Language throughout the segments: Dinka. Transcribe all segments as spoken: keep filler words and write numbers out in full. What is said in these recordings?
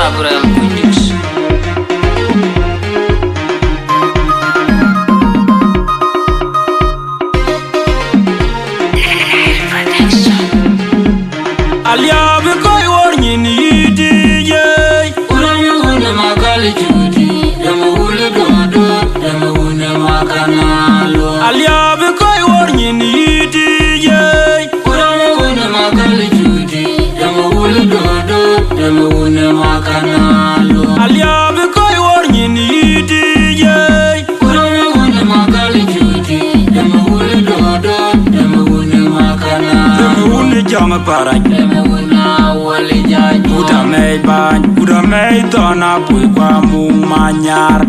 Abraham Kudus. Aliap kɔc wor nyin yï D J. Wurɔm wun ë makal cuti, däm wun ë dodo, däm wun ë makana luɔm. Aliap kɔc wor nyin yï D J. Wurɔm wun ë makal cuti, däm wun ë dodo, däm wun ë makana luɔm. Aliap kɔc wor nyin yï D J. Wurɔm wun ë makal cuti, däm wun ë dodo, däm wun ë makana. Däm wun ë jɔŋ ë parac. Däm wun ë awal ë jac. Wut amɛc bany, wut amɛc thɔn apui kua muk manyar.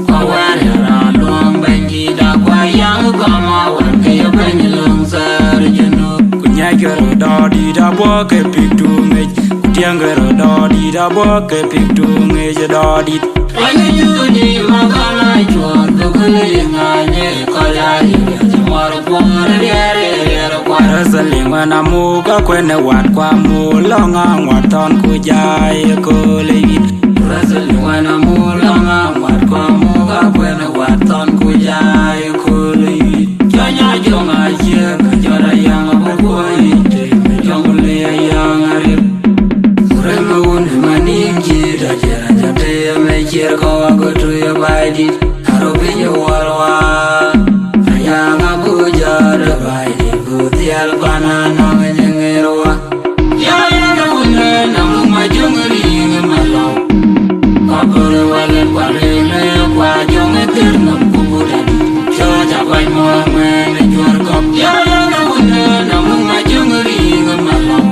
Kua wɛ̈ɛ̈r ë raan luɔm bɛ̈nydït, akua yaŋ kɔm awär ke ye bɛ̈ny löŋ thɛɛr ë Junub. Ku nyackë röt dɔɔdït abuɔ̈k ke pïk tuŋic, ku tiɛŋkë röt dɔɔdït abuɔ̈k ke pïk tuŋic ë dɔɔdït. Wɛ̈ny Judi makana cuɔɔr, dhukul ye ŋany ë kɔc aa yï riɛl cï muɔr puɔ̈r riɛɛr ë riɛɛr kuat. Wrestling wën amuk akuën ë wat, kua muk lɔ̈ŋ aŋuat thɔn ku jai ë kööl ë yït. Wrestling wën amuk lɔ̈ŋ aŋuat, kua muk akuën ë wat thɔn ku jai ë kööl ë yït. Cɔny ajöŋ aciëk, jɔt ayaŋ abï kuɔɔc yïn tim, jɔŋ le ayaŋ aril. Rem wun ë manin cït aciɛr, aca tem ë ciɛr kɔ̈k ago tui ë Baidït, arɔ piny ë wuɔl waar. Ayaŋ ago jɔt ë Baidït, go dhiɛl pan anɔŋ ë nyiŋ ë ruɔk. Yɔn ë wun ë nɔm ma jöŋ riŋ ë malɔu. Kua bär ë wɛl ë kua rem ë kua jöŋ ë thir nɔm ku but adït. Cɔɔc akuany muɔɔr ŋuɛ̈ɛ̈n ë juɔ̈r kɔ̈k. Yɔn ë wun ë nɔm ma jöŋ riŋ ë malɔu.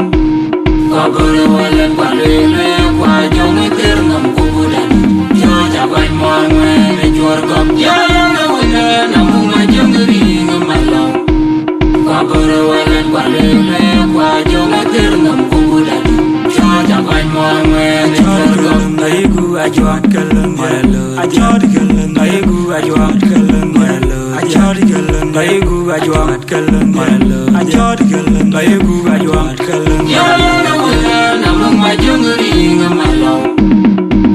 Kua bär ë wɛl ë kua rem ë kua jöŋ ë thir nɔm ku but adït. Cɔɔc akuany muɔɔr ŋuɛ̈ɛ̈n ë juɔ̈r kɔ̈k. Yɔn ë wun ë nɔm ma jöŋ riŋ ë malɔu. Kua bär ë wɛl ë kua rem ë kua jöŋ ë thir nɔm ku but adït. Cɔɔc akuany muɔɔr ŋuɛ̈ɛ̈n ë juɔ̈r kɔ̈k. Ayiku ajuɔt kelë mɛlë. Ajuɔt kelë ayiku ajuɔt kelë mɛlë. Ajuɔt kelë ayiku ajuɔt kelë mɛlë. Ajuɔt kelë ayiku ajuɔt kelë mɛlë. Yɔn ë wun ë nɔm ma jöŋ riŋ ë malɔu.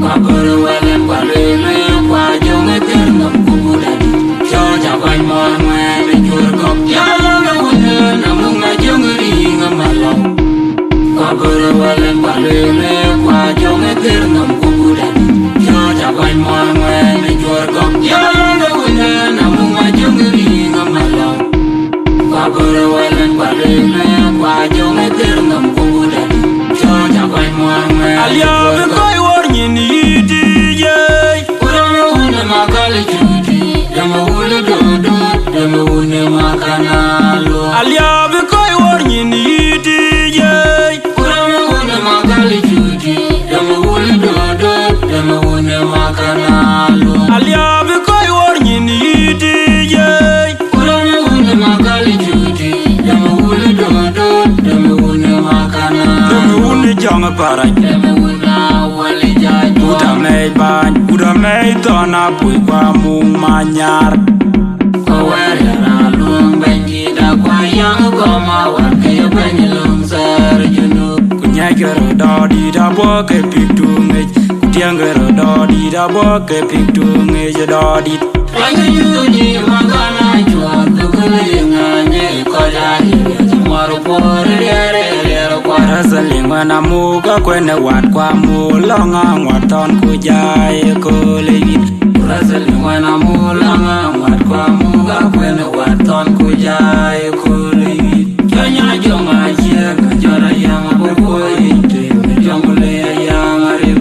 Kua bär ë wɛl ë kua rem ë kua jöŋ ë thir nɔm ku but adït. Cɔɔc akuany muɔɔr ŋuɛ̈ɛ̈n ë juɔ̈r kɔ̈k. Yɔn ë wun ë nɔm ma jöŋ riŋ ë malɔu. Kua bär ë wɛl ë kua rem ë kua jöŋ ë thir nɔm ku but adït. Cɔɔc akuany muɔɔr ŋuɛ̈ɛ̈n ë juɔ̈r kɔ̈k. Yɔn ë wun ë nɔm ma jöŋ riŋ ë malɔu. Kua bär ë wɛl ë kua rem ë kua jöŋ ë thir nɔm ku but adït. Cɔɔc akuany muɔɔr ŋuɛ̈ɛ̈n ë juɔ̈r kɔ̈k. Aliap kɔc wor nyin yï D J. Wurɔm wun ë makal cuti, däm wun ë dodo, däm wun ë makana luɔm. Aliap kɔc wor nyin yï D J. Wurɔm wun ë makal cuti, däm wun ë dodo, däm wun ë makana luɔm. Aliap kɔc wor nyin yï D J. Wurɔm wun ë makal cuti, däm wun ë dodo, däm wun ë makana. Däm wun ë jɔŋ ë parac. Däm wun ë awal ë jac. Wut amɛc bany, wut amɛc thɔn apui kua muk manyar. Kua wɛ̈ɛ̈r ë raan luɔm bɛ̈nydït, akua yaŋ kɔm awär ke ye bɛ̈ny löŋ thɛɛr ë Junub. Ku nyackë röt dɔɔdït abuɔ̈k ke pïk tuŋic, ku tiɛŋkë röt dɔɔdït abuɔ̈k ke pïk tuŋic ë dɔɔdït. Wɛ̈ny Judi makana cuɔɔr, dhukul ye ŋany ë kɔc aa yï riɛl cï muɔr puɔ̈r riɛɛr ë riɛɛr kuat. Wrestling wën amuk akuën ë wat, kua muk lɔ̈ŋ aŋuat thɔn ku jai ë kööl ë yït. Wrestling wën amuk lɔ̈ŋ aŋuat, kua muk akuën ë wat thɔn ku jai ë kööl ë yït. Cɔny ajöŋ aciëk, jɔt ayaŋ abï kuɔɔc yïn tim, jɔŋ le ayaŋ aril.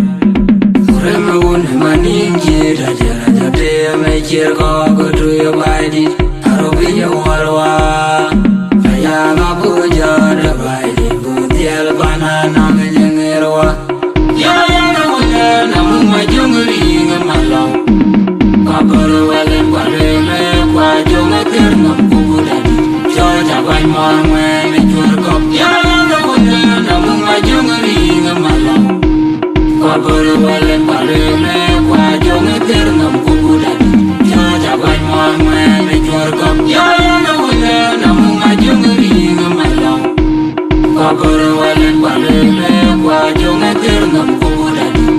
Rem wun ë manin cït aciɛr, aca tem ë ciɛr kɔ̈k ago tui ë Baidït, arɔ piny ë wuɔl waar. Ayaŋ ago jɔt ë Baidït, go dhiɛl pan anɔŋ ë nyiŋ ë ruɔk. Yɔn ë wun ë nɔm ma jöŋ riŋ ë malɔu. Kua bär ë wɛl ë kua rem ë kua jöŋ ë thir nɔm ku but adït. Cɔɔc akuany muɔɔr ŋuɛ̈ɛ̈n ë juɔ̈r kɔ̈k. Yɔn ë wun ë nɔm ma jöŋ riŋ ë malɔu. Kua bär ë wɛl ë kua rem ë kua jöŋ ë thir nɔm ku but adït. Cɔɔc akuany muɔɔr ŋuɛ̈ɛ̈n ë juɔ̈r kɔ̈k. Yɔn ë wun ë nɔm ma jöŋ riŋ ë malɔu. Kua bär ë wɛl ë kua rem ë kua jöŋ ë thir nɔm ku but adït.